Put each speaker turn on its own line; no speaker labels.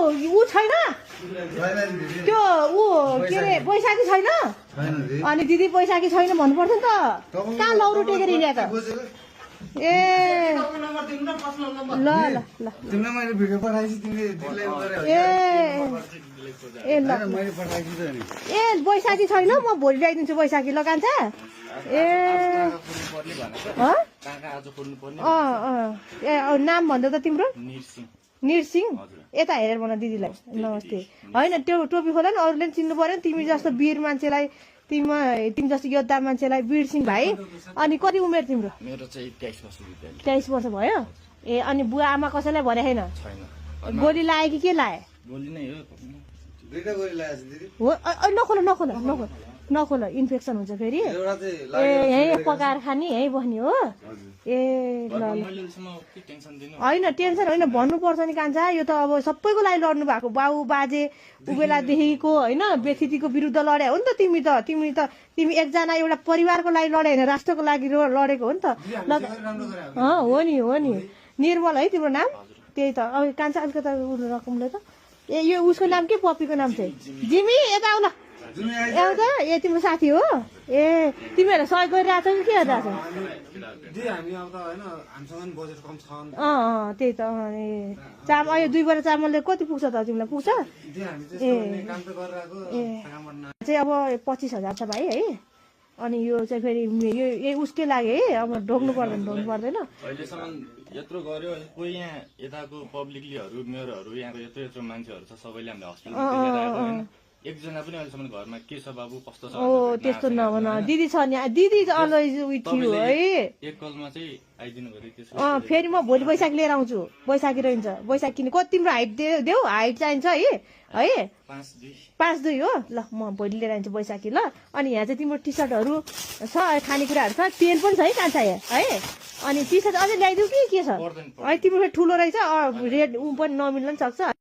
ऊ छैन त्यो ऊ के अरे बैशाखी छैन अनि दिदी बैशाखी छैन भन्नुपर्छ नि त कहाँ लौरो टेकेर हिँड्या त ए ल ल ल
तिमीलाई मैले भिडियो पठाएछु तिमीले दिदीलाई गरे
ए ल
मैले पठाएछु त नि
ए बैशाखी छैन म भोलि ल्याइदिन्छु बैशाखी ल कान्छा ए ए नाम भन्दा त तिम्रो निरसिंह यता हेरेर भन दिदीलाई नमस्ते होइन त्यो टोपी खोला नि अरूले पनि चिन्नु पर्यो नि तिमी जस्तो वीर मान्छेलाई तिमी जस्तो योद्धा मान्छेलाई वीरसिंह भाइ अनि कति उमेर तिम्रो
मेरो चाहिँ
23 वर्ष भयो ए अनि बुवा आमा कसैलाई भने छैन गोली लाए कि के लाए
गोली नै हो
दुईटा गोली लगाएछ दिदी
हो नखोल इन्फेक्सन हुन्छ फेरि ए यहीँ पकाएर खाने यहीँ बस्ने हो ए ल होइन टेन्सन होइन भन्नुपर्छ नि कान्छा यो त अब सबैको लागि लड्नु भएको बाउ बाजे उबेलादेखिको होइन व्यक्तिको विरुद्ध लड्या हो नि त तिमी एकजना एउटा परिवारको लागि लड्यो होइन राष्ट्रको लागि लडेको हो नि त हो नि निर्मल है तिम्रो नाम त्यही त अब कान्छा अलिकति रकमले त ए यो उसको नाम के पप्पीको नाम चाहिँ जिमी यता आउ ल एउटा ए तिम्रो साथी हो ए तिमीहरू सहयोग गरिरहेछौ कि के गरिरहेछौ त्यही त ए चामल यो 2 बरा चामलले कति पुग्छ त तिमीलाई पुग्छ ए चाहिँ अब 25,000 छ भाइ है अनि यो चाहिँ फेरि यो उसकै लागि है अब ढोग्नु पर्दैन
अहिलेसम्म यत्रो गर्यो कोही यहाँ यताको पब्लिकलीहरू मेयरहरू यहाँको यत्रो मान्छेहरू छ सबैले हामीले हस्पिटल लिएर आएको हैन एकजना पनि अहिलेसम्म घरमा के छ बाबु कस्तो छ
त्यस्तो नभन दिदी छ नि दिदी अलवेज विथ यु है
एक कलमा चाहिँ आइदिनु भयो त्यसो
फेरि म भोलि बैशाखी लिएर आउँछु बैशाखी रहन्छ बैशाखी किन कति तिम्रो हाइट देऊ हाइट चाहिन्छ है 5'2" हो ल म भोलि लिएर आउँछु बैशाखी ल अनि यहाँ चाहिँ तिम्रो टी सर्टहरू छ खानेकुराहरू छ तेल पनि छ है कान्छा है अनि टी सर्ट अझै ल्याइदिउ कि के छ है तिम्रो ठुलो रहेछ रेड पनि नमिल्न पनि सक्छ